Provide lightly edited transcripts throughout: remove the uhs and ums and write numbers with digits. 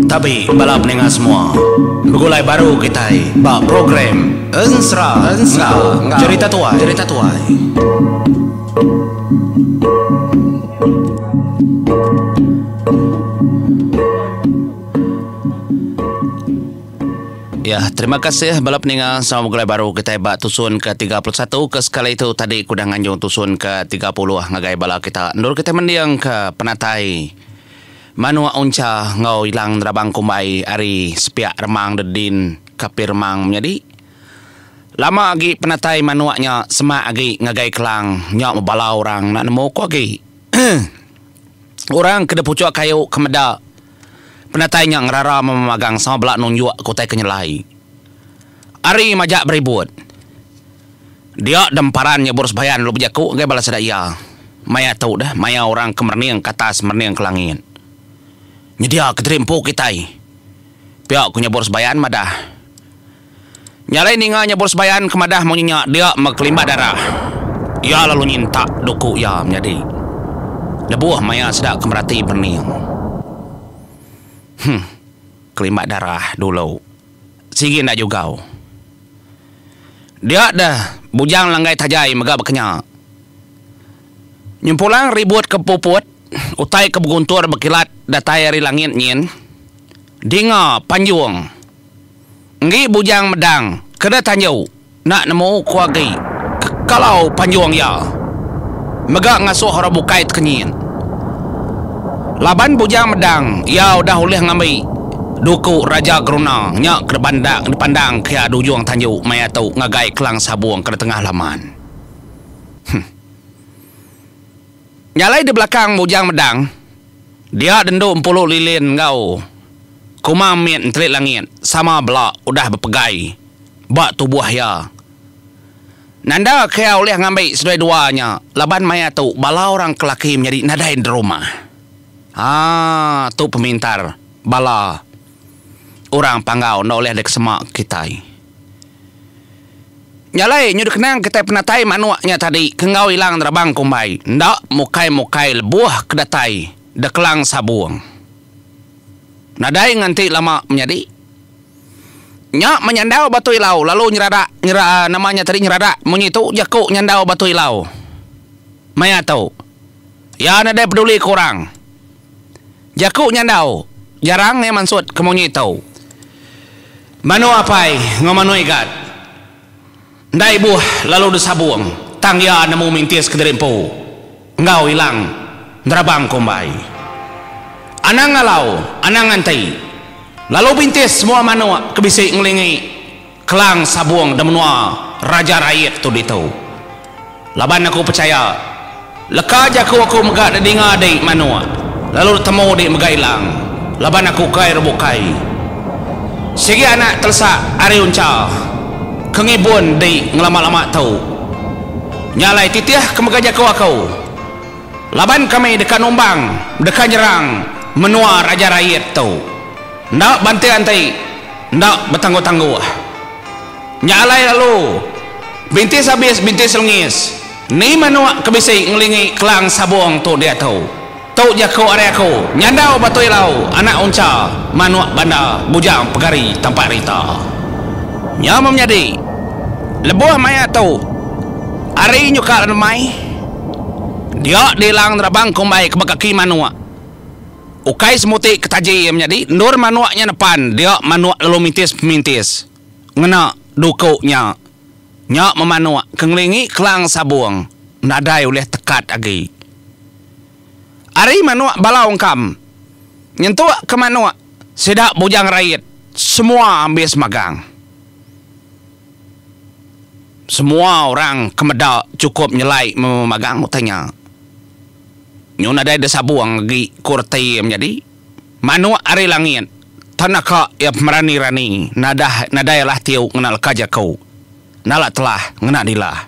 Tabi bala peninga semua. Begulai baru kitai ba program Ensera enggau Jerita Tuai. Jerita Tuai. Ya, terima kasih bala peninga sama begulai baru kitai ba tusun ke 31 ke sekali tu tadi ku udah nganjung tusun ke 30 ngagai bala kita. Endur kitai mending ke penatai manuk uncha enggau ilang nerabang kumbai ari sepiak remang dedin kapi remang menyadi. Lama agi penatai manuk nya semak agi ngagai kelang nya bebala orang enda nemu ku agi. Orang ke dipuchuk kayu ke meda penatai nya ngerara memagang sama bela nunjuk ke utai ke nyelai. Ari majak beribut. Dia demparan nya Burus Bayan lalu bejaku ngagai bala sida iya. Maya tu deh maya orang ke merening ke atas merening ke langit. Nyedia ke diri empu kitai. Pia ku nya Burus Bayan madah. Nya alai ninga nya Burus Bayan ke madah munyi nya dia meh kelimbat darah. Iya lalu nyintak duku iya menyadi. Lebuh maya sida ke merati bening. Huh. Kelimbat darah dulu. Sigi enda jugau. Dia deh Bujang Langgai Tajai mega bekenya. Nyempulang ribut ke puput, utai ke beguntur bekilat datai ari langit nyin. Dinga panjung. Enggi Bujang Medang kena tanju enda nemu ku agi kalau panjung iya mega ngasuh orang bukai tekenyit. Laban Bujang Medang iya udah ulih ngambi duku Raja Geruna nya ke dibandang dipandang ke iya di ujung tanju maya tu ngagai Kelang Sabung ke ditengah laman. Huh. Nya alai di belakang Bujang Medang, dia dendu empulu lilin enggau Kumang Mit Entelit Langit sama bela udah bepegai ba tubuh iya. Nanda ke iya ulih ngambi seduai dua nya laban maya tu bala orang ke laki menyadi nadai derumah. Haa tu pemintar bala orang Panggau enda ulih dikesema kitai. Nya alai nyu dikenang kitai penatai manuk nya tadi ke enggau ilang nerabang kumbai enda mukai-mukai lebuh ke datai de kelang sabung. Nadai nganti lama menyadi. Nya menyandau batu ilau lalu nyeradak nyera nama nya tadi nyeradak munyi tu jaku nyandau batu ilau. Maya tu iya nadai peduli ke orang. Jaku nyandau jarang iya mansut ke munyi tu. Manuk apai enggau manuk igat enda ibuh lalu disabung tang iya nemu mintis kediri empu enggau ilang nerabang kumbai. Anang ngalau, anang nganti lalu bintis semua manuk ke bisi ngelingi kelang sabung da menua Raja Rait tu ditu. Laban aku pechaya, leka jaku aku mega didinga di manuk lalu ditemu di mega ilang laban aku ukai orang bukai. Sigi anak telesak ari uncha ke ngibun di ngelama-lama tu. Nya alai titih ke mega jaku aku laban kami deka numbang deka nyerang menua Raja Rait tu. Enda banting enti enda betangguh-tangguh. Nya alai lalu, bintis abis bintis lengis, ni manuk ke bisi ngelingi kelang sabung tu diatu. Tu jaku ari aku, nyandau batu ilau, anak uncha, manuk banda, bujang pegari tampak rita. Nya meh menyadi, lebuh maya tu, ari nyuka lemai, dia dilang nerabang kumbai ke bekaki manuk. Ukai semuti ke taji iya menyadi, endur manuk nya nepan, dia manuk lalu mintis pemintis. Ngena duku nya. Nya memanuk ke ngelingi kelang sabung nadai ulih tekat agi. Ari manuk bala ungkam nyentuk ke manuk sida Bujang Rait semua ambis magang. Semua orang ke meda chukup nyelai memagang utai nya. Nyu nadai disabung agi ku reti iya menyadi. Manuk ari langit, tan naka iya pemerani-rani nadah nadai alah tiu ngena leka jaku, nala telah ngena dilah.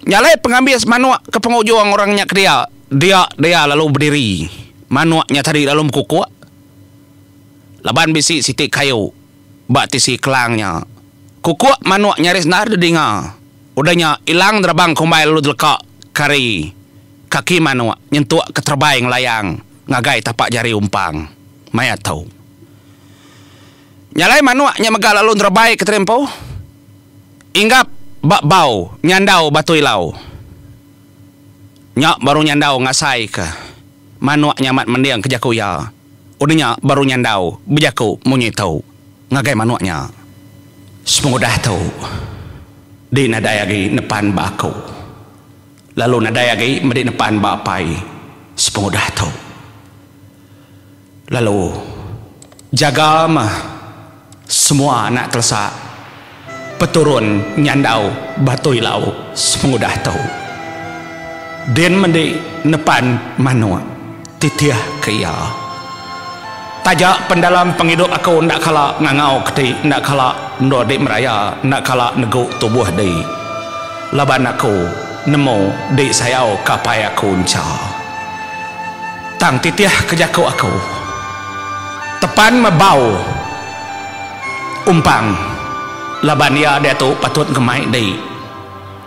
Nya alai pengambis manuk ke pengujung orang nya kedia, dia dia lalu bediri. Manuk nya tadi lalu mekukuk laban bisi siti kayu ba tisi kelang nya. Kukuk manuk nyaris endar didinga. Udah nya ilang nerabang kumbai lalu deleka kari. kaki manuk nyentuk ke terebai ngelayang ngagai tapak jari Umpang maya tu. Nya alai manuk nya mega lalu nerebai ke terimpu inggap ba bau nyandau batu ilau. Nya baru nyandau ngasaika manuk nya amat mending ke jaku iya. Udah nya baru nyandau bejaku munyi tu ngagai manuk nya. Sepengudah tu, di nadai agi nepan ba aku. Lalu nadai agi medi nepan ba apai sepengudah tu. Lalu jaga meh semua anak telesak peturun nyandau Batu Ilau sepengudah tu. Din mendi nepan manuk titih ke iya. Taja pen dalam pengidup aku enda kala ngangau ke ti enda kala endur di meraya enda kala negu tubuh di laban aku nemu di sayau ke apai aku encha. Tang titih ke jaku aku. Tepan mebau umpang laban iya diatu patut ngemai di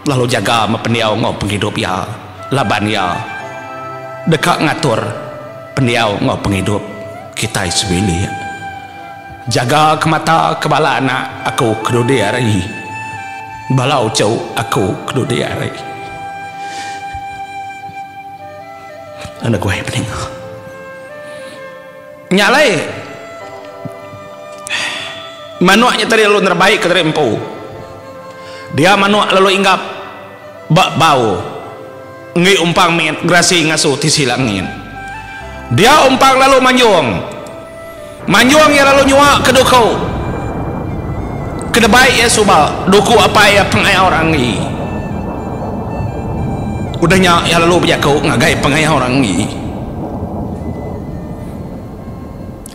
lalu jaga meh pendiau enggau pengidup iya laban iya deka ngatur pendiau enggau pengidup kitai sebilik. Jaga ke mata ke bala anak aku ke dudi hari, bala uchu aku ke dudi hari. Enda guai peninga. Nya alai manuk nya tadi lalu nerebai ke diri empu. Dia manuk lalu inggap ba bau enggi umpang mit gerasi ngasu tisi langit. Dia umpang lalu manjung. Manjung iya lalu nyua ke duku. Ke debai iya suba, duku apai iya pengayau ranggi. Udah nya iya lalu bejaku ngagai pengayau ranggi.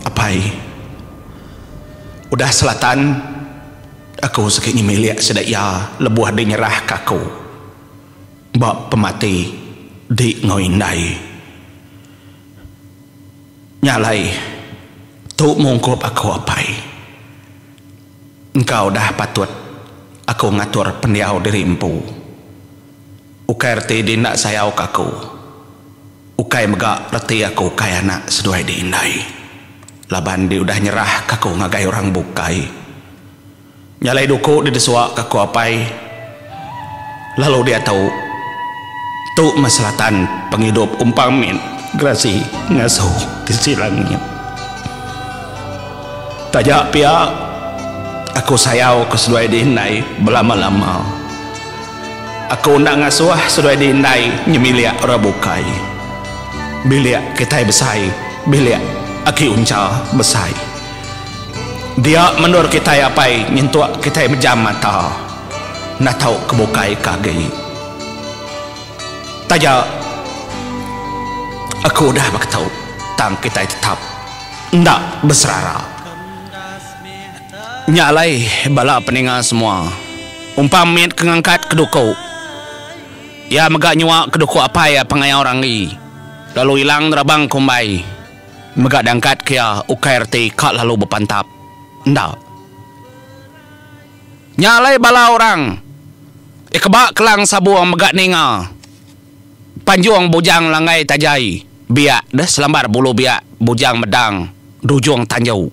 Apai, udah selatan aku sigi nyemilik sida iya lebuh di nyerahka aku ba pemati di enggau indai. Nya alai, tu mungkup aku apai. Engka udah patut aku ngatur pendiau diri empu. Ukai reti di enda sayau ke aku. Ukai mega reti aku ukai anak seduai di indai. Laban di udah nyerah ke aku ngagai orang bukai. Nya alai duku di desua ke aku apai lalu diatu tu meh selatan pengidup umpang mit gerasi ngasu tisi langit. Taja pia aku sayau ke seduai di indai belama lama. Aku enda ngasuh seduai di indai nyemilik orang bukai. Bilik kitai besai bilik aki uncha besai. Dia mendur kitai apai nyentuk kitai mejam mata enda tau ke bukai ke agi. Taja aku udah beketu tang kitai tetap enda beserara. Nya alai bala peninga semua umpang mit ke ngangkat ke duku. Iya mega nyua ke duku apai pengayau Ranggi lalu ilang nerabang kumbai. Mega dangkat ke iya ukai reti ka lalu bepantap. Enda. Nya alai bala orang Ikeba Kelang Sabung mega ninga Panjung Bujang Langgai Tajai biak deh selambar bulu biak Bujang Medang Dujung Tanju.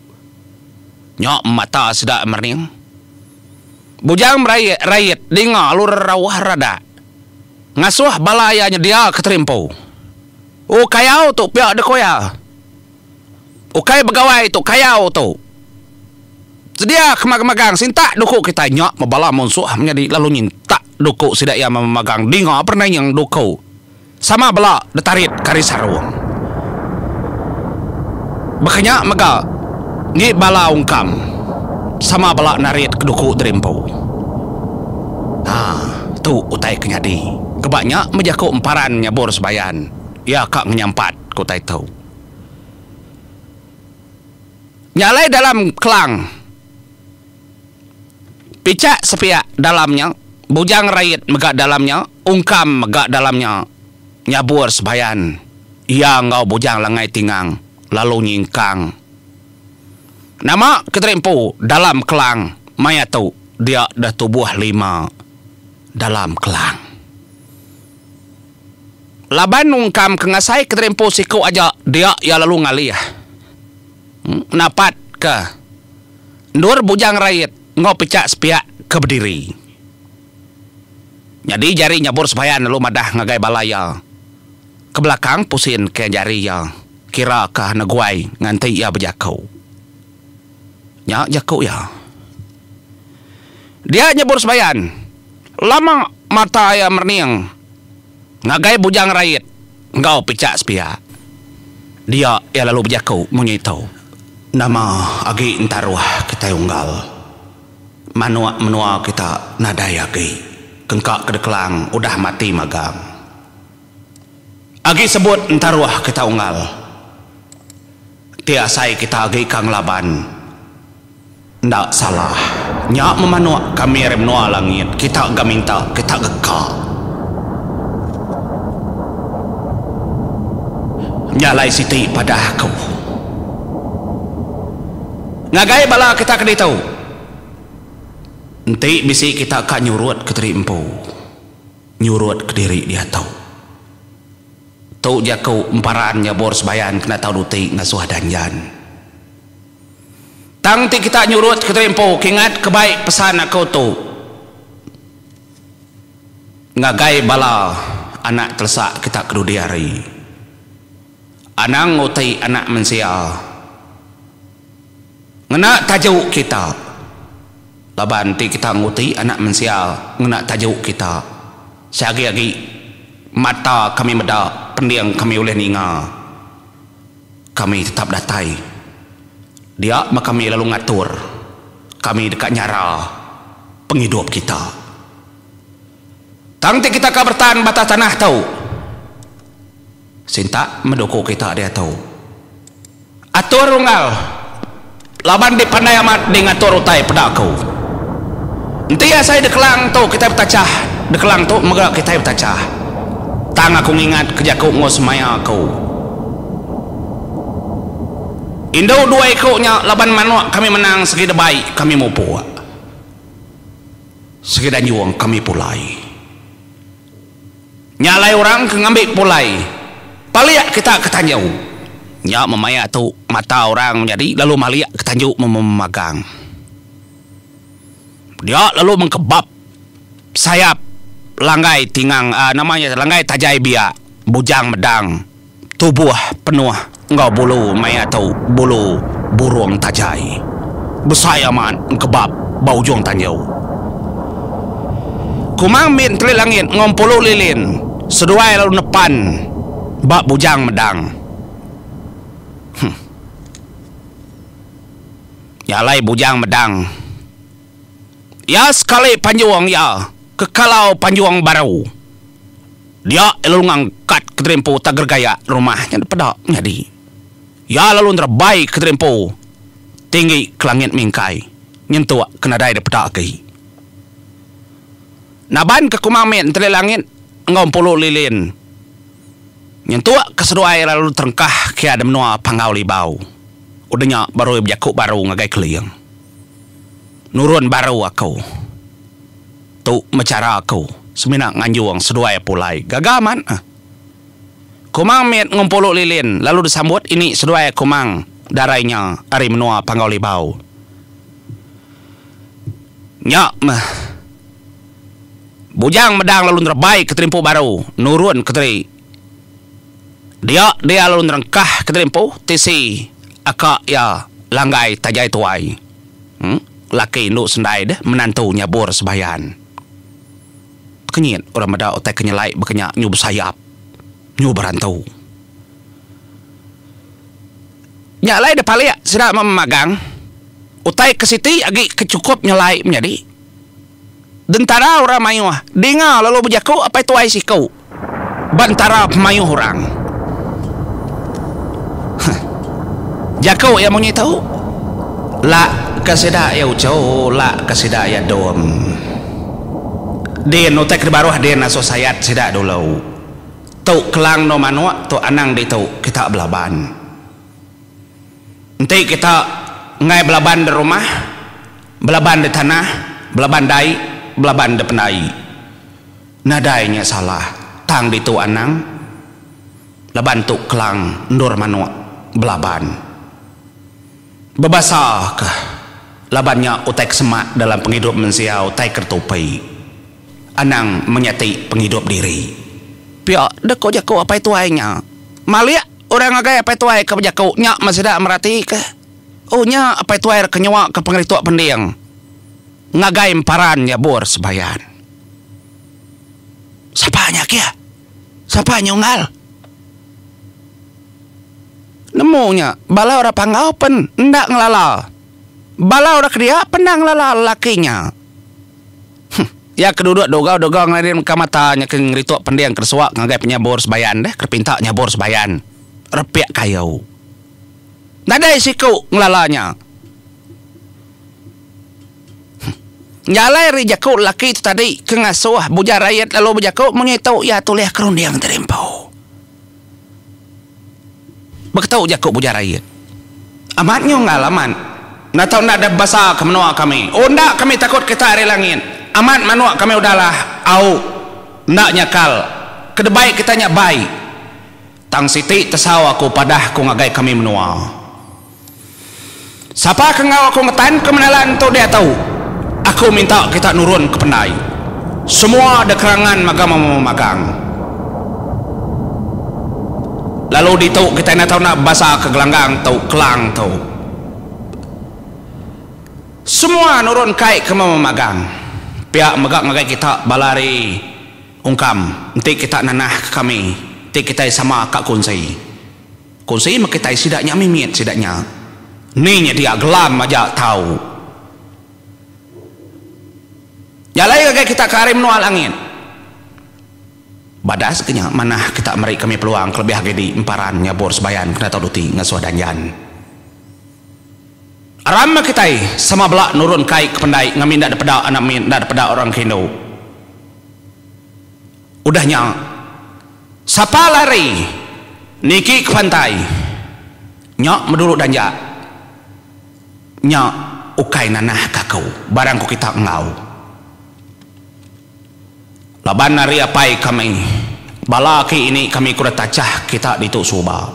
Nya mata sida merening. Bujang Merait rait dinga lalu rerauh redak ngasuh bala iya nyedia ke terimpu. Oh kayau tu pia deh ko iya. Ukai begawai tu kayau tu. Sedia ke magang-magang sintak duku kitai nya bebala munsuh menyadi lalu nyintak duku sida iya memagang dinga perenaying duku sama bela ditarit ke ari sarung. Baka nya mega ngi bala ungkam sama bela narit ke duku diri empu. Haa tu utai ke nyadi keba nya meh jaku emparan nyabur sebayan iya ka ngenyampat ke utai tu. Nya alai dalam kelang pichak sepiak dalam nya Bujang Rait mega dalam nya Ungkam mega dalam nya nyabur sebayan iya enggau Bujang Langai Tingang lalu nyingkang nama kediri empu dalam kelang maya tu dia deh tubuh lima dalam kelang. Laban nungkam ke ngasai ke diri empu siku aja dia iya lalu ngalih napat ke endur Bujang Rait enggau Pichak Sepiak ke bediri. Nyadi jari Nyabur Sebayan lalu madah ngagai bala iya ke belakang pusin ke jari iya kira ka neguai nganti iya bejaku. Nya jaku iya. Dia Nyabur Sebayan lama mata iya merening. Ngagai Bujang Rait enggau Pichak Sepiak. Dia iya lalu bejaku munyi tu. Nama agi entaruh kitai unggal. Manuk menua kita nadai agi. Kengka ke dikelang udah mati magang. Agi sebut entaruh kita unggal. Ti asai kita agi ka ngelaban. Enda salah. Nya memanuk kami ari menua langit kita ga minta kita ga ka. Nya alai siti padah aku. Ngagai bala kita ke ditu. Enti bisi kita ka nyurut kediri empu. Nyurut kediri diatu. Tu jaku emparan nyabur sebayan kena tau duti ngasuh danjan. Tang ti kita nyurut kediri empu kingat ke bai pesan aku tu ngagai bala anak telesak kita ke dudi hari. Anang nguti anak mensia ngena taju kita laban ti kita nguti anak mensia ngena taju kita seagi agi mata kami meda pending kami ulih ninga. Kami tetap datai. Dia meh kami lalu ngatur kami deka nyara pengidup kita. Tang ti kita ka beretan ba atas tanah tu, sintak meh duku kita diatu. Atur unggal laban di pandai amat di ngatur utai peda aku. Enti asai dikelang tu kitai betachah, dikelang tu mega kitai betachah. Tang aku ngingat ke jaku enggau semaya aku. Indu dua iku nya laban manuk kami menang segi debai kami mupuk. Segi danjung kami pulai. Nya alai orang ke ngambi pulai palik kita ke tanju. Nya memaya tu mata orang menyadi lalu malik ke tanju mememagang. Dia lalu mengkebap sayap langgai tingang aaa nama nya langgai tajai biak bujang medang tubuh penuh enggau bulu maya tu bulu burung tajai. Besai amat engkebap ba ujung tanju. Kumang mit enteli langit enggau empulu lilin seduai lalu nepan ba bujang medang. Huh. Nya alai bujang medang. Iya sekali panjung iya ke kalau panjung baru. Dia lalu ngangkat keterimpu tagar gaya rumah nya dipeda nyadi. Iya lalu nerebai keterimpu tinggi ke langit mingkai nyentuk ke nadai dipeda agi. Naban ke Kumang Mit enteli langit enggau empulu lilin nyentuk ke seduai lalu terengkah ke iya di menua Panggau Libau. Udah nya baru iya bejaku baru ngagai Keling. Nurun baru aku. Tu meh chara aku semina nganjung seduai pulai. Gaga amat ah. Kumang mit ngempulu lilin lalu disambut ini seduai Kumang darai nya ari menua Panggau Libau. Nya meh Bujang Medang lalu nerebai ke terimpu baru nurun ke teri. Dia dia lalu nerengkah ke terimpu tisi aka iya Langgai Tajai Tuai. Em laki indu sendai deh menantu nyabur sebayan. Tekenyit orang meda utai ke nyelai baka nya nyu besayap nyu berantu. Nya alai deh palik sida memagang utai ke siti agi ke chukup nyelai menyadi. Dentara orang mayuh dinga lalu bejaku apai tuai siku ba entara pemayuh orang. Huh. Jaku iya munyi tu, Lak ke sida iya uchu, lak ke sida iya dom. Din utai ke dibaruh din asuh sayat sida dulu. Tu kelang endur manuk tu anang ditu kita belaban. Enti kita enggai belaban di rumah, belaban di tanah, belaban dai, belaban di pendai. Nadai nya salah, tang ditu anang. Laban tu kelang endur manuk belaban. Bebasa ke laban nya utai ke semak dalam pengidup mensia utai ke ditupi. Anang menyati pengidup diri. Pia deh ko jaku apai tuai nya. Malik orang ngagai apai tuai ke bejaku nya men sida merati ke. Oh nya apai tuai ke nyua ke pengerituk pending ngagai emparan nyabur sebayan. Sapa nya kih? Sapa nya unggal? Nemu nya, bala orang Panggau pen enda ngelala. Bala orang ke dia pen enda ngelala lelaki nya. Huh, iya ke duduk dugau-dugau ngeladin ka mata nya ke ngerituk pending ke desuak ngagai penyabur sebayan deh, ke dipinta nyabur sebayan. Repik kayu. Nadai siku ngelala nya. Nya alai ari jaku lelaki tu tadi ke ngasuh Bujang Rait lalu bejaku munyi tu iya tulih ke runding diri empu. Beketu jaku Bujang Rait. Amat nyu unggal amat. Enda tau enda deh bebasa ke menua kami. Oh enda kami takut kita ari langit. Amat manuk kami udah lah au enda nyakal. Ke debai kita nya bai. Tang siti tesau aku padah ku ngagai kami menua. Sapa ke enggau aku ngetanka menalan tu diatu? Aku minta kita nurun ke pendai. Semua da kerangan magang memagang. Lalu ditu kitai enda tau enda bebasa ke gelanggang tu, kelang tu. Semua nurun kai ke memagang. Pia mega ngagai kita bala ari Ungkam enti kita nanah ke kami ti kitai sama ka kunsi. Kunsi meh kitai sida nya mimit sida nya. Ni nya dia gelam aja tau. Nya alai ngagai kita ke ari menua langit. Badas ke nya manah kita meri kami peluang kelebih agi di emparan nyabur sebayan kena tau duti ngasuh danjan. Aram meh kitai sama bela nurun kai ke pendai ngambi enda dipeda anak mit enda dipeda orang ke indu. Udah nya. Sapa lari niki ke pantai nya medulu danja nya ukai nanah ke aku barang ku kita enggau. Laban ari apai kami bala aki ini kami ku retachah kita ditu suba.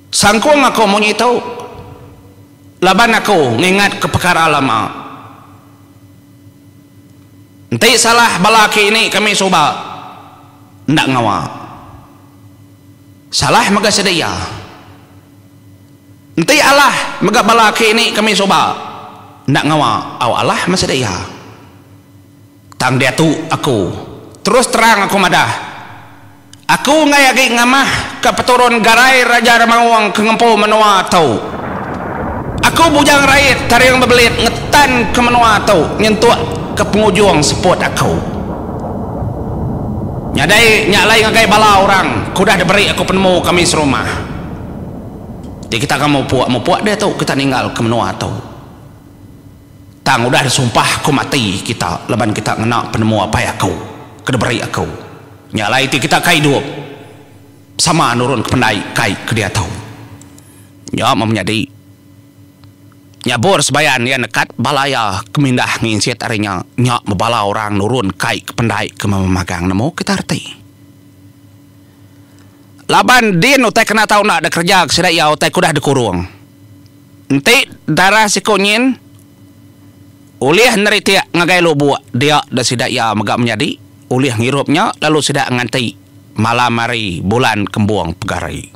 Sangkung aku munyi tu laban aku ngingat ke pekara lama. Enti salah bala aki ini kami suba enda ngawa. Salah mega sida iya. Enti alah mega bala aki ini kami suba enda ngawa au alah meh sida iya. Tang diatu aku terus terang aku madah. Aku enggai agi ngamah ka peturun Garai Raja Remaung ke ngempu menua tu. Aku Bujang Rait Taring Bebelit ngetan ke menua tu nyentuk ke pengujung seput aku. Nyadai nya alai ngagai bala orang ke udah diberi aku penemu kami serumah. Ti kita ka mupuk, mupuk diatu kita ninggal ke menua tu. Tang udah disumpah aku mati kita laban kita ngena penemu apai aku ke diberi aku. Nya alai ti kita ka idup sama nurun ke pendai kai ke diatu. Nya meh menyadi nyabur sebayan iya nekat bala iya ke mindah nginsit ari nya. Nya meh bala orang nurun kai ke pendai ke memagang nemu kita reti. Laban din utai kena tau enda dikereja ke sida iya utai ke udah dikurung. Enti darah siku nyin ulih neritik ngagai lubuk dia da sida iya mega menyadi ulih ngirup nya lalu sida nganti malam hari bulan kembung pegari.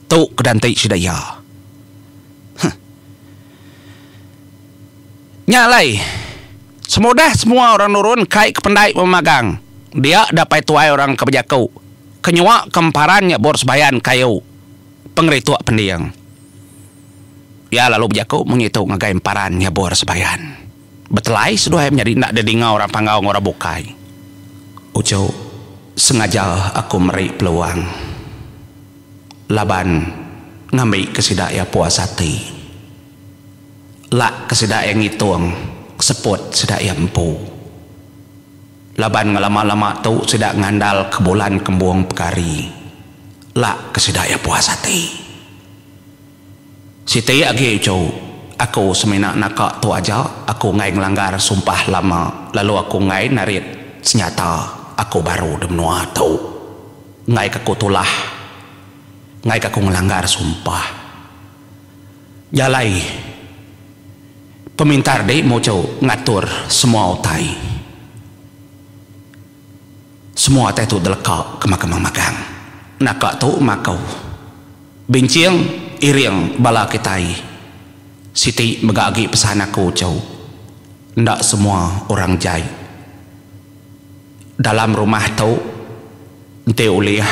Tu ke danti sida iya. Huh. Nya alai semudah semua orang nurun kai ke pendai memagang dia dapai tuai orang ke bejaku ke nyua ke emparan nya bor sebayan kayu pengerituk pending. Iya lalu bejaku munyi tu ngagai emparan nyabur sebayan. Betelai seduai menyadi enda didinga orang Panggau enggau orang bukai. Uchu, sengaja aku meri peluang laban ngambika sida iya puas ati. Lak ke sida iya ngitung seput sida iya empu. Laban ngelama-lama tu sida ngandalka bulan kembung pegari. Lak ke sida iya puas ati. Siti agi uchu, aku semina naka tu aja, aku enggai ngelanggar sumpah lama lalu aku enggai narit senyata aku baru di menua tu. Enggai ke aku tulah. Enggai ke aku ngelanggar sumpah. Jalai pemintar di muchu ngatur semua utai. Semua utai tu deleka ke magang-magang. Naka tu makau. Binching iring bala kitai. Siti mega agi pesan aku chu. Enda semua orang jai. Dalam rumah tu enti ulih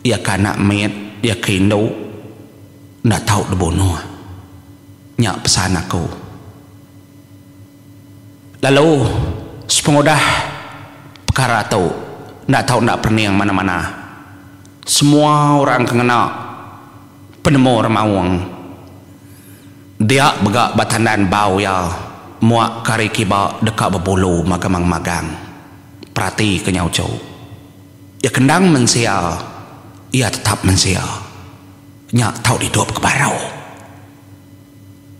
iya ke anak mit, iya ke indu enda tau dibunuh. Nya pesan aku. Lalu sepengudah pekara tu enda tau enda perening mana-mana. Semua orang ke ngena penemu remaung dia mega ba tandan bau iya muak ke ari kiba deka bebulu magang-magang. Perati ke nyau chu. Iya kendang mensia, iya tetap mensia. Nya tau didup ke baru.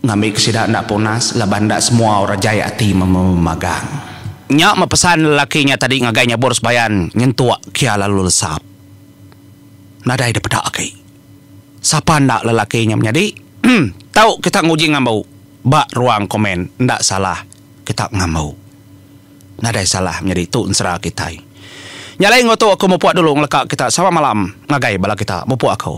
Ngambi ke sida enda punas laban enda semua orang jai ati memagang. Nya meh pesan lelaki nya tadi ngagai nyabur sebayan nyentuk kia lalu lesap. Nadai dipeda agi. Sapa enda lelaki nya menyadi? Tau kita nguji ngambu ba ruang komen enda salah kita ngambu. Nadai salah menyadi tu ensera kitai. Nya alai enggau tu aku mupuk dulu ngeleka kita sama malam ngagai bala kita mupuk aku.